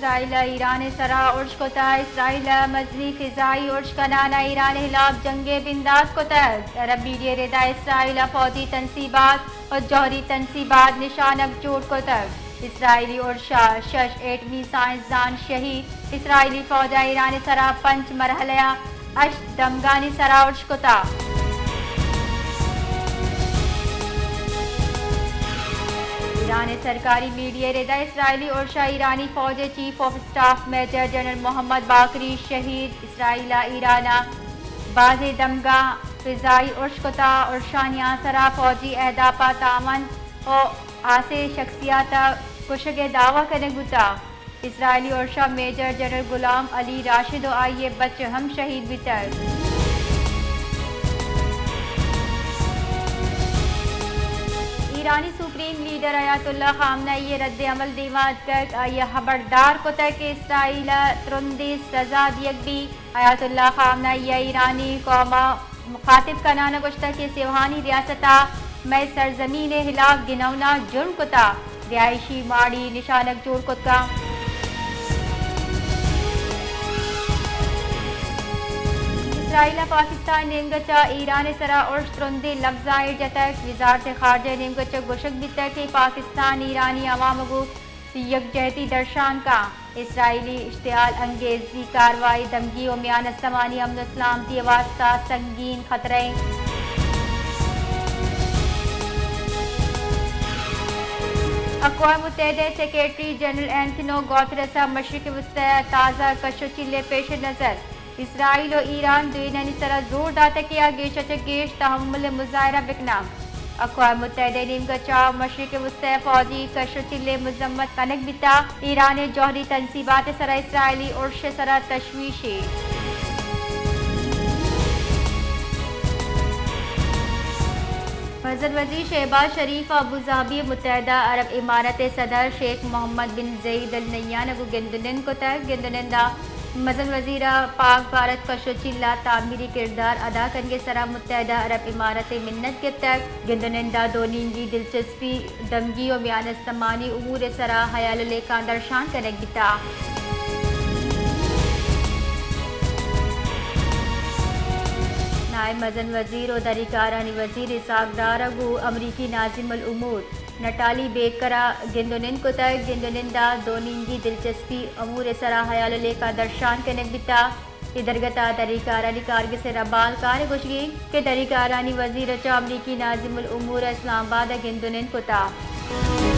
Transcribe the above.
اسرائیل ءَ ایران ءِ سرا ارش کتگ۔ اسرائیل ءَ مزنیں فضائی ارش کنان ءَ ایران ءِ ہلاپ جنگ ءِ بندات کتگ۔ عرب میڈیا ءِ ردا اسرائیل ءَ فوجی تنصیبات ءُ جوہری تنصیبات نشانگ جوڑ کتگ۔ اسرائیلی ارش ءَ شش ایٹمی سائنسدان شہید۔ اسرائیلی فوج ءَ ایران ءِ سرا پنچ مرحلہ ءَ ہشت دمگانی سرا ارش کتگ۔ ایران ءِ سرکاری میڈیا ءِ ردا اسرائیلی ارش ءَ ایرانی فوج ءِ chief of staff major general Mohammad Bagheri شہید۔ اسرائیل ءَ ایران ءَ بازیں دمگاں فضائی ارش کتگ، ارشانی آسرا فوجی اہداف ءَ تاوان ءُ آسے شخصیات ءِ کشگ ءِ دعوی کنگ بوتگ۔ اسرائیلی ارش ءَ میجر جنرل غلام علی راشد ءُ آئی ءِ بچ ہم شہید بیتگ۔ ایرانی سپریم لیڈر آیت اللہ خامنہ ای ءِ رد عمل دیما اتکگ، آئی ءَ ہبردار کتگ کہ اسرائیل ءَ ترندیں سزا دیگ بیت۔ آیت اللہ خامنہ ای ءَ ایرانی قوم ءَ مخاطب کنان ءَ گوشتگ کہ سیاہانی ریاست ءَ مئے سرزمین ءِ ہلاپ گنونا جرم کتگ، رہائشی ماڑی نشانگ جوڑ کت کنت۔ اسرائیل ءَ پاکستان ءِ نیمگ ءَ چہ ایران ءِ سرا ارش ترندیں لبزاں ایر جتگ۔ وزارت خارجہ ءِ نیمگ ءَ چہ گوشگ بیتگ کہ پاکستان ایرانی عوام ءَ گوں یکجہتی درشان کنت۔ اسرائیلی اشتعال انگیزی کاروائی دمگی ءُ میان استمانی امن ءُ سلامتی ءِ واستہ سنگین خطرہ اِنت۔ اقوام متحدہ ءِ سیکرٹری جنرل اینتونیو گوترس ءَ مشرق وسطی ءِ تازہ کش ءُ چیل ءِ پیش نظر اسرائیل ءُ ایران دوئینانی سرا زور داتگ کہ آ گیش ءَ چہ گیش تحمل ءِ مظاہرہ بکناں۔ اقوام متحدہ ءِ نیمگ ءَ چہ مشرق وسطی ءِ فوجی کش ءُ چیل ءِ مذمت کنگ بیتگ، ایران ءِ جوہری تنصیبات ءِ سرا اسرائیلی ارش ءِ سرا تشویشے۔ مزن وزیر شہباز شریف ءَ ابوظہبی ءَ متحدہ عرب امارات ءِ صدر شیخ محمد بن زید النہیان ءَ گوں گند ءُ نند کتگ۔ گند ءُ نند ءَ مزن وزیر ءَ پاک بھارت کش ءُ چیل ءِ تعمیری کردار ادا کنگ ءِ سرا متحدہ عرب امارات ءِ منت گپتگ۔ گند ءُ نند ءَ دو نیمگی دلچسپی، دمگی ءُ میان استمانی امور ءِ سرا ہیال ءُ لیکہاں درشان کنگ بیتگ۔ نائب مزن وزیر ءُ دری کارانی وزیر اسحاق ڈار ءَ گوں امریکی ناظم الامور نٹالی بیکر ءَ گند ءُ نند کتگ۔ گند ءُ نند ءَ دو نیمگی دلچسپی امور ءِ سرا ہیال ءُ لیکہ درشان کنگ بیتگ۔ اے درگت ءَ دری کارانی کارگس ءِ ربالکار ءِ گوشگ اِنت کہ دری کارانی وزیر ءَ چہ امریکی ناظم الامور ءَ اسلام آباد ءَ گند ءُ نند کتگ۔